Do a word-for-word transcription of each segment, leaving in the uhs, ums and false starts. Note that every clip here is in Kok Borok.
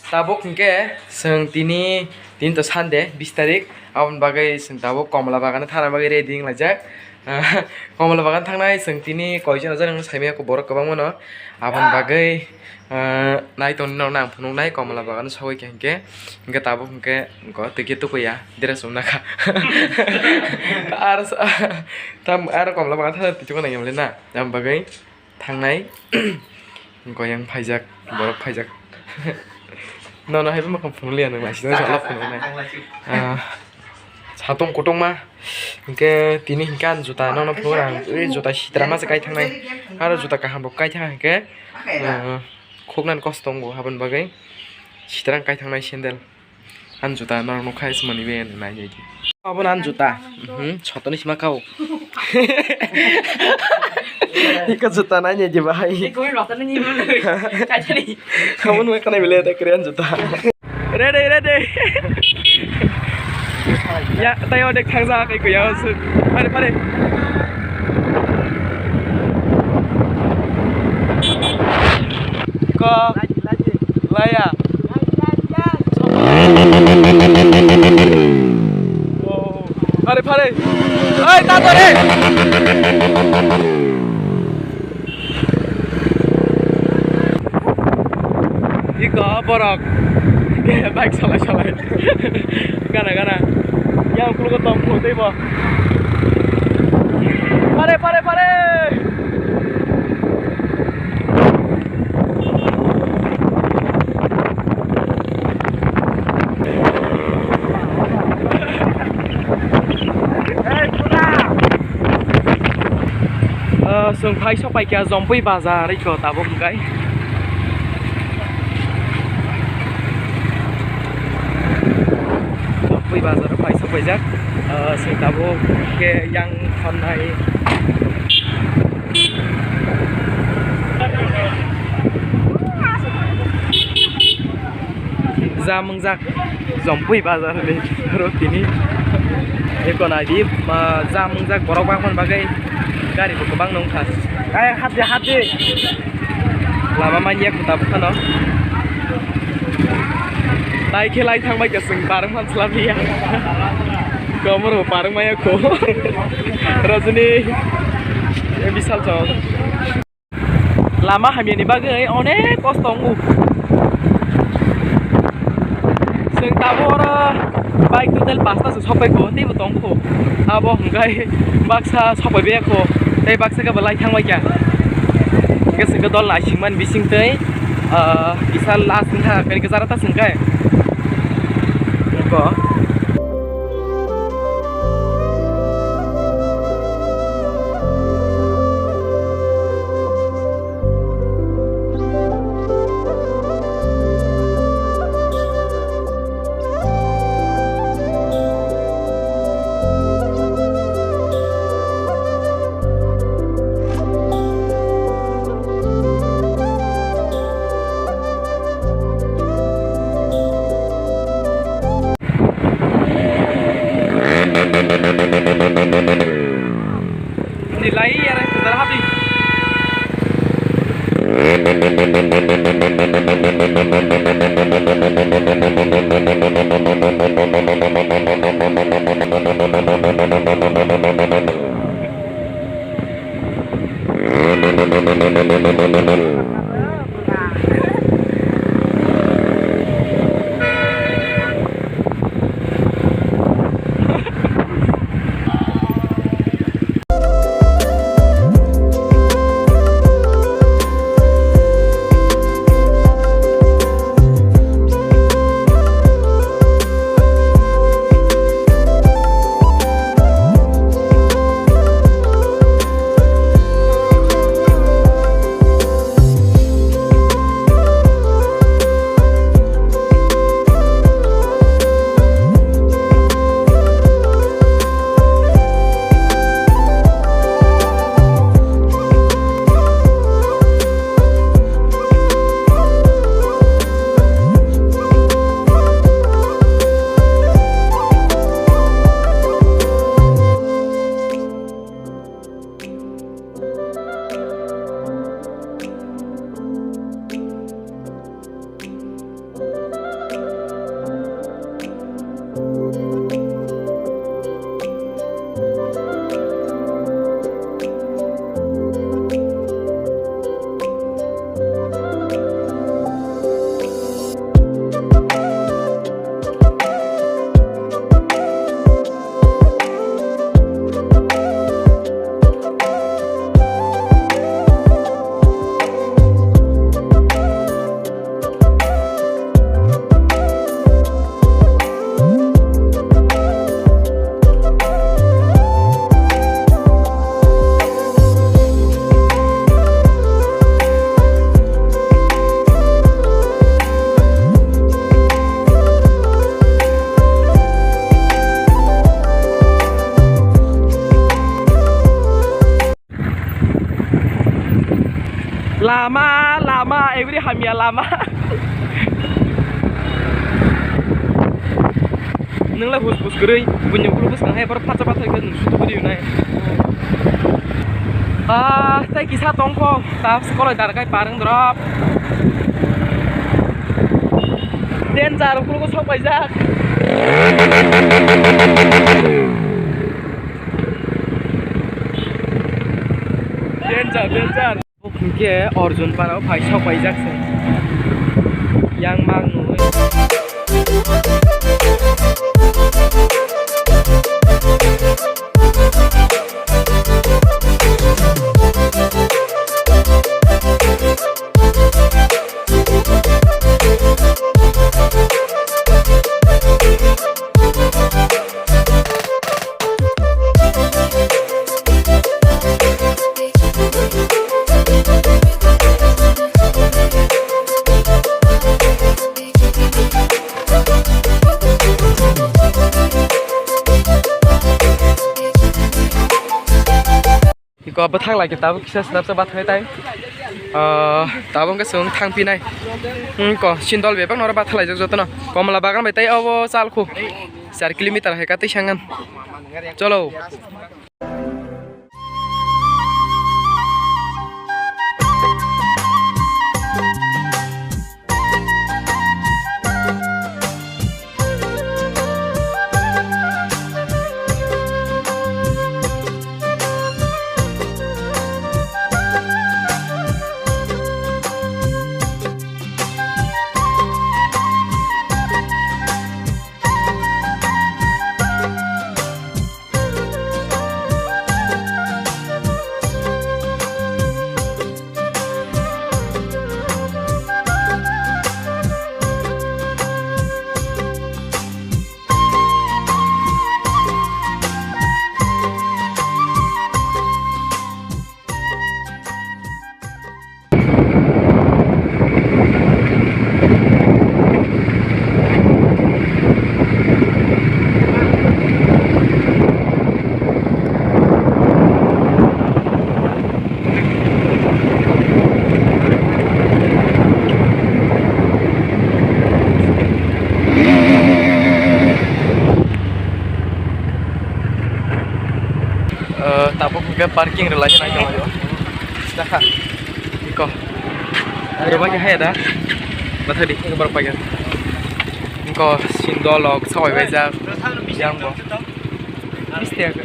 Tabuk hwnkhe chwng tini, tini to Sunday, bis tarik, aboni bagwi chwng tabuk Komla Bagano thangna bagwi ready wnglaijak. Komla Bagan thangnai chwng tini koijon hajar wng saimaya borok kwbangmano, aboni bagwi, ah, nai tongni nokno ang phunuknai Komla Bagano sogwi khe hinkhe, hinkhe tabuk hinkhe twi khe tukuya dress rok nakha. Ar sa-, tam, ar Komla Bagan thangna twi tuku nang yamle na, aboni bagwi. Thangnai goyang phaijak, borok phaijak. Nono hai bwkhak phunukliya nwng laisino sala phunuknai. Ah, satung kutungma. Hinkhe tini hinkhe ang juta nono phunukna ang, ui juta sitra ma se kai thangnai. Aro juta kaham bo kai thang hinkhe, ah, khuknani kosto tongo haboni bagwi sitra ang kai thangnai sandal. Ani juta norok nukha, is mani be nai nai di. Abo ani juta. Mhm, sotoni sima kau. Iko juta nai nai di bahai. Iko rota ni ni. Kajani. Kamu nui kanai bele ta kre ani juta. Ready, ready. Ya, tayo dek thang ja kai ko ya. Pare, pare. Ko. Laya. Phare, phare. Oi, tato re. Iko borok. Bike salai, salai. Gana, gana. Yang kulugo tong, kulu tei bo. Phare, phare, phare. Ah, chwng phai sok paikha Jompui bazar, iko tabuk hwnkhe. Jompui bazar phai sok paijak. Ah, chwng tabuk khe yang thonnai. Jam wngjak Jompui bazar ni oro tini. Eko naidi, ma, jam wngjak borok bangmani bagwi gari bo kwbang nungkha. Ai, hapdi, hapdi. Lama manya kho tabuk phano. Lai khe lai thang bai khe chwng barwng phan chwla phiya. Komoro barwng maya kho. Rajini, eh, bisal chawk. Lama hamyani bagwi onek kosto wngo. Chwng tabuk oro bike total pasta se sokphaikho, teibo tongkho. Abo hwnkhe baksa sokphaibaikho, tei baksa khe bo lai thangbaikha. Hwnkhe chwngkhe dol naisingmani bisingtwi, ah, kisa last wngkha, kani khe jara ta chwngkhe. Eko. Nilai ya, sebentar habis. Lama, lama, every hamya lama. Nungla hus hus kwrwi, buini ulo bwskang hai borok phatsa pathar khe nung sutu bwrwi nai. Ah, tei kisa tongkho, ta koloi dar kai parwng drop. Danger, ulo sok paijak. Danger, danger. Hingke Arjun para o phai sok paijak se. Yang mang nungwi. Iko bwthang lai khe tabuk kisa srapsa bathai tai. Ah, tabuk wngkha chwng thang pinai. Hmm, ko sindol bebak noro bathalaijak jotono. Komla bagan bai tai obo chalkhu. Char kilometer hai ka twi sangan. Cholo. Eh, tabuk hwnkhe parking rwlaina nai tonglaio. Dakha. Iko. Rwbaikha hai da. Bathadi, iko borok paikha. Iko sindolok sawai baijak. Yang bo. Bisti aga.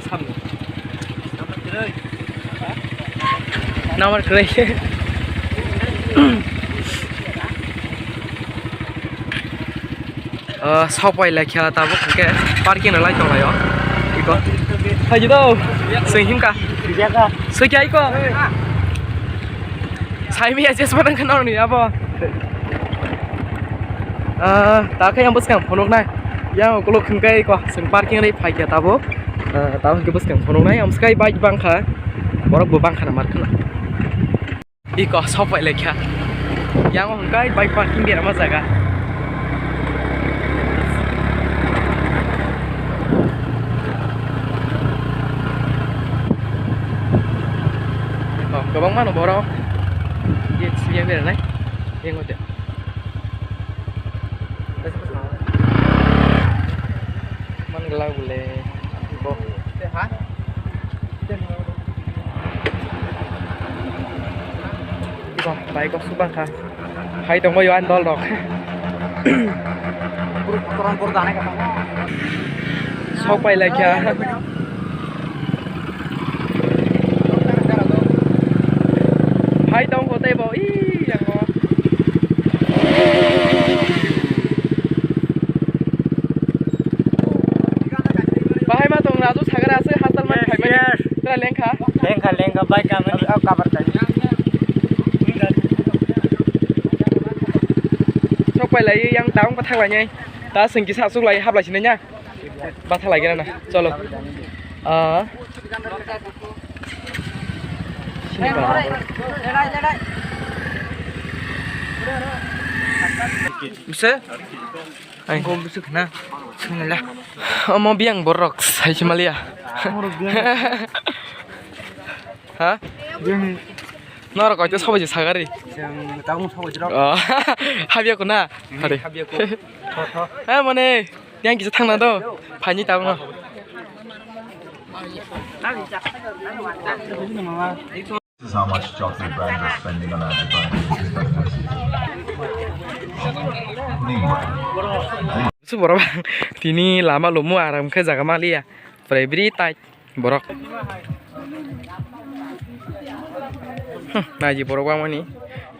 Samno. Namar kwrwi. Ah, sopai laikha tabuk hwnkhe parking rwlai tonglaio. Iko. Haji do. Swi himka. Swi kya iko. Saimi ya jesma nang khana ni abo. Ah, ta khe ang bwskang phunuknai. Yang ukuluk hwnkhe iko chwng parking ri phaikha tabuk. Ah, ta hwnkhe bwskang phunuknai. Ang bwskai bike bangkha. Borok bo bangkha na mar khna. Iko sopai laikha. Yang hwnkhe bike parking berama jaga. Oh, kwbangma no borok. Gate simi beranai. Yang hote. Man gala bole. Bo. Bike kok subang kha. Hai tongbo yo an dol rok. Sok pai lai kha. Hai tong ko tei bo i yang o. Bahai ma tong Raju Sagar aswk hasal man. Yes, khai mani. Yes. Tera lengkha? Lengkha, lengkha, bike ang. Ab, ab, kabar tadi. Sok pai lai yang taung pathak lai nai. Ta sengki sa suk lai hap lai sinai nya. Batha lai gana na. Cholo. Ah. Bise? Ai. Go bise khna. Sinala. Omo biyang borok sai simalia. Borok biyang. Ha? Norok koito sabaiji sagari. Chwng tabuk sabaiji rok. Oh, habya ko na? Hmm, hari. Habya ko. Tho, tho. Ha, mane, yang kisa thangna do. Phaini tabuk no. This is how much chocolate brands are spending on advertising. Meanwhile, su borok tini lama lumo aram khe jaga maliya. Prai bri tai. Borok. Hmm, naji borok bangmani.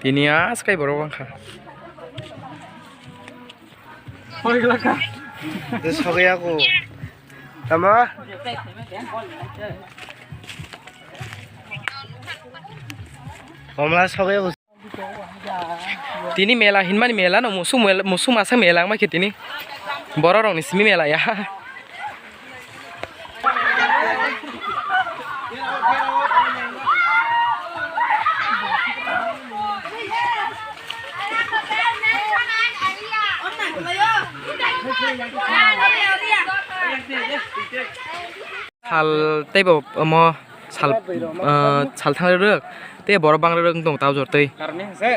Tini aswk kai borok bangkha. Hoi glaka. Sogwi aku. Tama? Komla sogwi aku. Tini mela hinmani mela no, musuk mela, musuk masa mela wngma khe tini. Borok rok ni simi mela ya. Sal teibo omo sal, ah, sal thang rwrwk tei borok bang rwrwk wng tongo tabuk jor twi.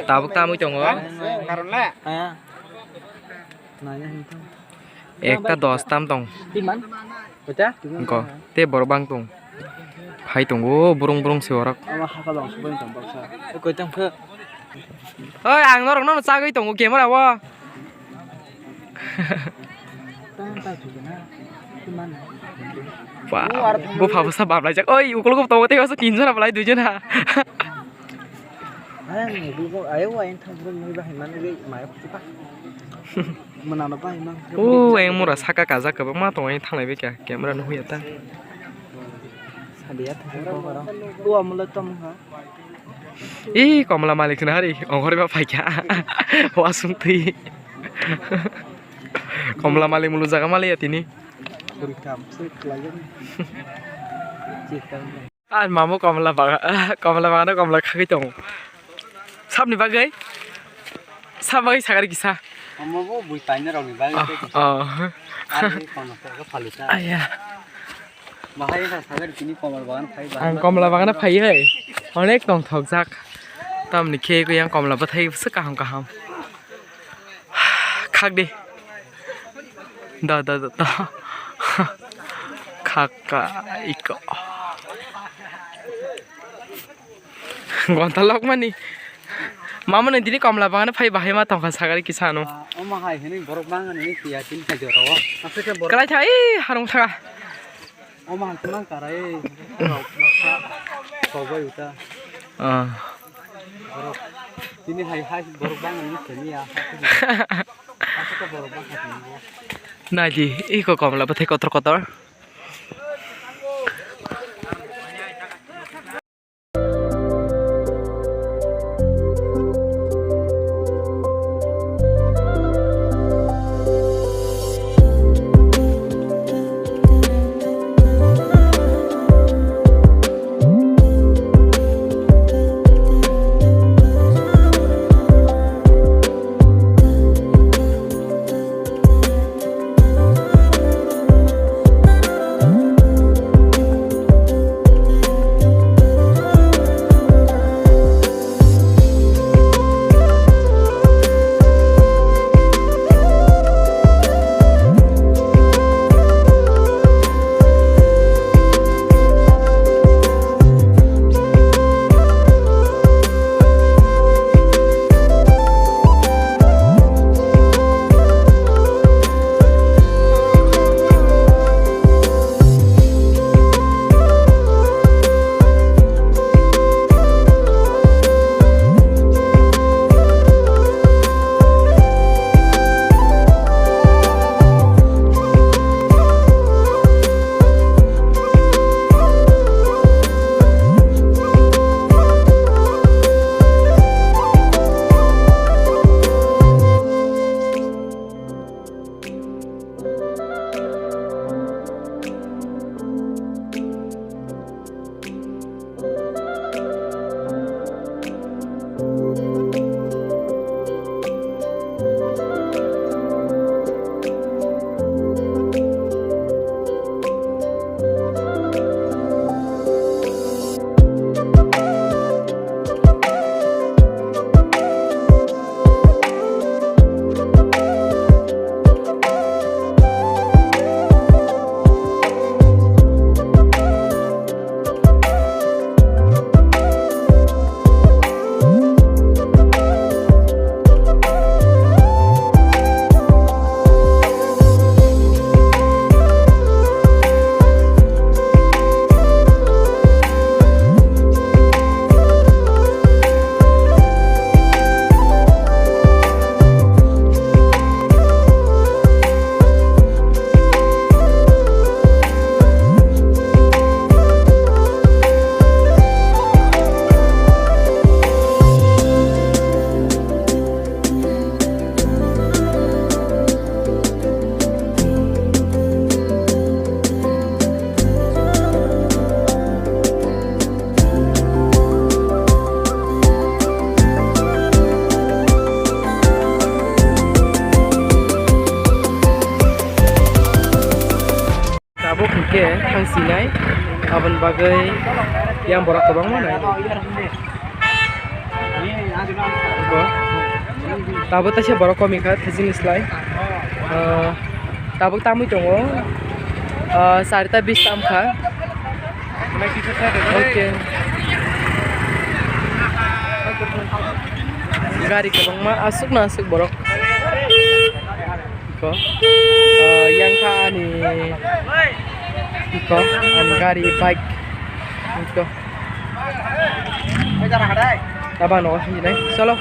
Tabuk tamwi tongo. Ekta dos tam tong. Wngkha tei borok bang tong. Phai tongo burung burung se borok. Oi, ang norok no chagwi tongo camera o. Ba, bupha bwsa bablai jak. Oi, ukulok tongo tei tinjon bablai duijon ha. O, ang mura saka kajak kwbangma tongo, ang thanglai bai kha, camera nukya ta. Ih, komla malik khna hari, ongkhorwi ma phaikha. Wasung twi. Komla malik mulu jaga maliya tini. Ah, mamo komla baga-, komla bagano komla khagwi tongo. Sabni bagwi? Sab bagwi sagari kisa. Omo bo bui paina rokni bagwi tei kisa. Oh. Ari kono khe phalusa. Aya. Bahai wngkha sagari tini komla bagan phai bahai. Ang komla bagano phai hai. Onek tongthokjak. Tamni khe yang komla bwthai bwswk kaham kaham. Khak di. Da, da, da, da. Khak ka iko. Gonta lok mani. Mama ni dini komla bagano phai bahai ma tongkha sagari kisa no. Omo hai hini borok bang ni kiya tin kha jora o. Aswk khe borok. Kalai tha, ih, harung tha. Omo hai khwlai karai. Rok, rok, rok bai uta. Ah. Borok. Tini hai, hai, borok bang ni khe ni ya. Aswk khe borok bang kha tini. Nai di, iko komla bwthai kotor kotor. Aboni bagwi yang borok kwbangma nai. Bo. Tabuk taisa borok komi kha, thajini slai. Ah, tabuk tamwi tongo. Ah, charita bis tam kha. Okay. Gari kwbangma aswk na aswk borok. Iko. Ah, yang kha ani. Iko. Ani gari, bike. Iko. Tabano hinai. Cholo.